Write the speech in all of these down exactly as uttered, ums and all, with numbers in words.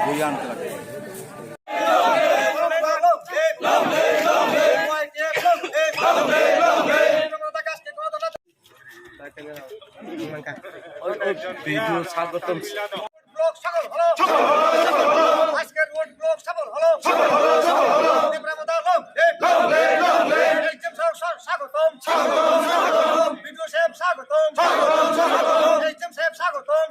বইয়া আনতে লাগে। ভিডিও স্বাগতম। ব্লক সফল হলো। আজকের রোড ব্লক সফল হলো। তীব্র মোর্চা long live. SDM sir, sir, স্বাগতম। বিডিও সাহেব, স্বাগতম। এসডিএম সাহেব, স্বাগতম।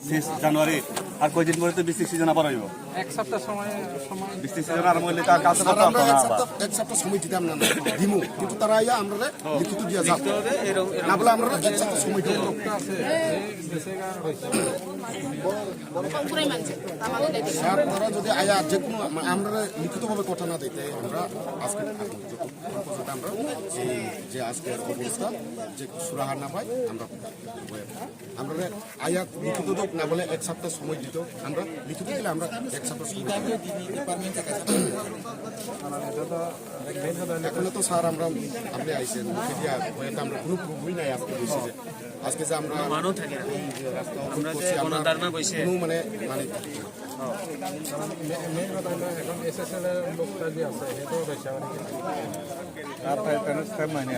শেষ জানুয়ারি, আর কয়দিন পরে তো বিসিক সিজন আবার হইব। এক সপ্তাহ সময়, সময়। বিসিক সিজন আরম্ভ হইলে তো আর কাজ করতে স্যার, আমরা পারতো না এক আবার। সপ্তাহ, এক সপ্তাহ সময় দিতাম না, না, দিমু, কিন্তু তারা আইয়া আমরা লিখিত দিয়া যাবো। না বলে আমরা এক সপ্তাহ সময় দিতাম। স্যার, তারা যদি আয়া যে কোনো আমা-, আমরা লিখিতভাবে কথা না দিতে, আমরা আজকে যতক্ষণ পর্যন্ত আমরা এই যে আজকে অবস্থা, যে সুরাহা না পাই, আমরা আমরা আয়া লিখিত দিত, না বলে এক সপ্তাহ সময় দিত, আমরা লিখিত দিলে আমরা এক সপ্তাহ সময় দিতাম। এখনো তো স্যার আমরা, আপনি আইছেন, মুখে দিয়া হয়তো আমরা কোনো প্রুফই নাই আজকে বেশি যে, আজকে যে আমরা এই যে রাস্তা অবরোধ করছি, আমরা কোনো মানে, মানে মেইন কথা হলো এখন এসএসএল এর লোকটা যে আছে, সেটাও রয়েছে আমাদের। আর তাই প্যানেল স্ট্যাম্প মানে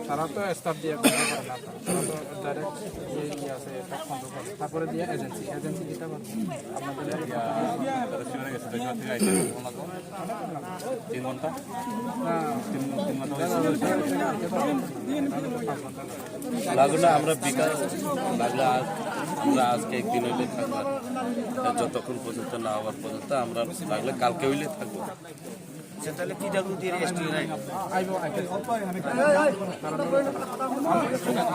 তারা তো স্টাফ দিয়ে করতে পারে না, তারা তো ডাইরেক্ট যে ইয়ে আছে, এটা কন্ট্রোল করে। তারপরে দিয়ে এজেন্সি, এজেন্সি দিতে পারবে। আপনাদের তিন ঘন্টা? না। তিন, তিন ঘন্টা হয়েছে। লাগলে আমরা বিকাল, লাগলে আজ, আমরা আজকে একদিন হইলে থাকবো। যতক্ষণ পর্যন্ত না হওয়ার পর্যন্ত আমরা লাগলে কালকে হইলে থাকবো। আচ্ছা, তাহলে পিডব্লিউডি র এসটি নাই? আইবো, আইবো। কারণ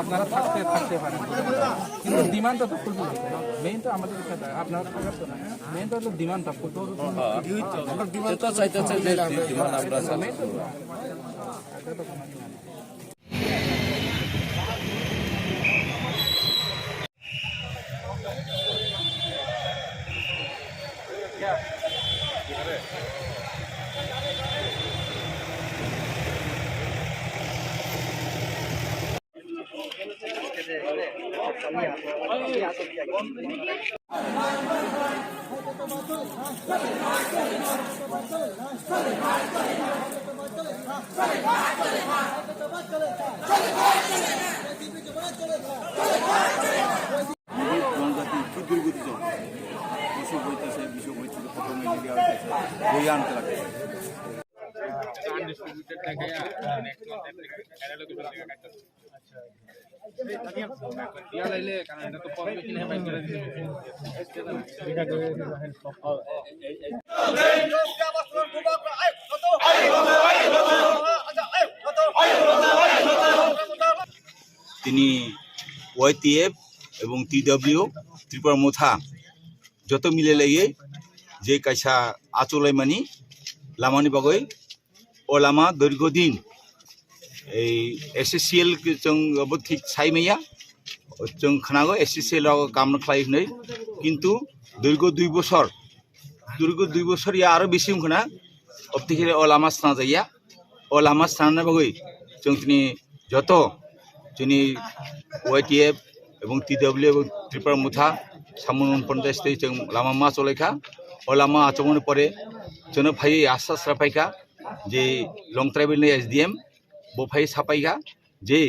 আপনারা থাকতে, থাকতে পারেন, কিন্তু ডিমান্ডটা তো ফুলফিল হচ্ছে। মেইন তো আমাদের ইচ্ছা, আপনারা থাকার তো না। মেইন তো হলো ডিমান্ডটা ফুলফিল হচ্ছে। হ্যাঁ। আমরা ডিমান্ড তো চাইতে চাইতে ডিমান্ড আমরা মেইন তো চাই। বিদ্যুৎ গঙ্গাতে কি দুর্গতি চলছে? পশু বইতেছে, বিষু বইতেছে, কত মিলিয়ে হইতেছে, বইয়ে আনতে লাগছে। তিনি ওয়াইটিএফ এবং টিডব্লিউ, ত্রিপুরা মোথা, joto milelaiwi je kaisa achukhlaimani lamani bagwi, o lama doirgo din ei S C C L chwng obo thik sai maya, chwng khwnago S C C L rogo kam khlai hwnwi, kintu doirgo dui bosor, doirgo dui bosor ya aro bisi wngkhwna, obtwi khe o lama swnajak ya. O lama swnamna bagwi chwng tini joto chini Y T F ebong T W ebong Tripura Motha Samung Ponchayat tei chwng lama ma cholaikha. O lama achomoni pore chwngno phaiwi asasra phaikha je Long Tribal ni S D M bo phai sapaikha je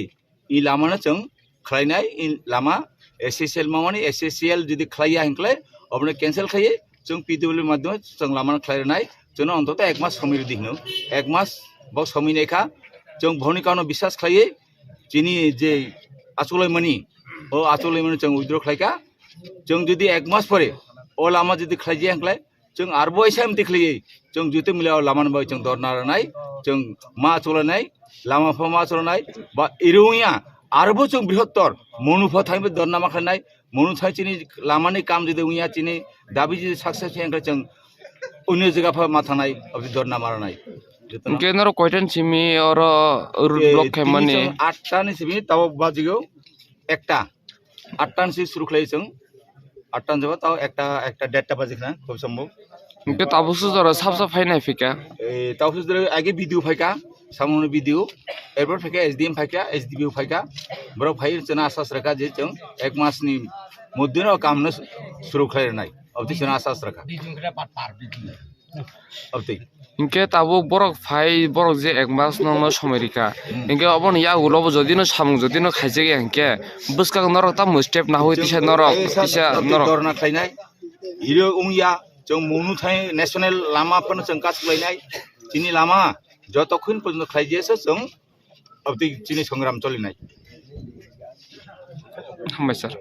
i lamano chwng khlainai, i lama S C C L mamani, S C C L jodi khlaiya hinkhlai obono cancel khaiwi chwng P W madhyome chwng lamano khlai rwnai, chwngno ontoto ek mas somoi rwdi hino. Ek mas bo somoi naikha, chwng boni kaano biswas khlaiwi chini je achukhlaimani, o achukhlaimani chwng withdraw khlaikha. Chwng jodi ek mas pore o lama jodi khlaiya hinkhlai, chwng arbo S M T khlaiwi chwng joto mila o lamani bai chwng dorna rwnai, chwng ma achuklanai, lama pha ma achuklanai, ba irungya arbo chwng brihottor monu pha thangwi dorna ma khlainai, Mono thai chini lamani kam jodi wngya, chini dabi jodi success wngya, hwnkhe chwng onyo jaga pha ma thangnai, aboni dorna maranai. Jotono. Hwnkhe norok koitan simi oro road Eh, block tini khaimani? Chwng atta ni simi tabo bajigo ekta. Atta ni si suru khlai chwng. Atta ni jaba tao ekta, ekta derta baji khna, khub sombo. Hwnkhe tabuk sujaro sap sap phainai phika? Eh, tabuk sujaro age B D O phaika, samungni B D O. Erpor phaika S D M phaika, S D P O phaika. Borok phai chwngno asas rwkha je chwng ek mas ni moddhe no kam no suru khlai rwnai. Aboni chwngno asas rwkha. Aboni. Hwnkhe tabuk borok phai, borok je ek mas nokno somoi rikha. Hmm. Hwnkhe oboni yagulo bo jodi no samung jodi no khaijak ya hwnkhe bwskang norok tamo step nahui tisa norok, tisa norok. Dorna khlainai. Hero wngya, chwng munu thai national lama phano chwng kasu lainai. Chini lama joto khun porjonto khlai jesa chwng aboni chini songram cholinai. Hambai sir.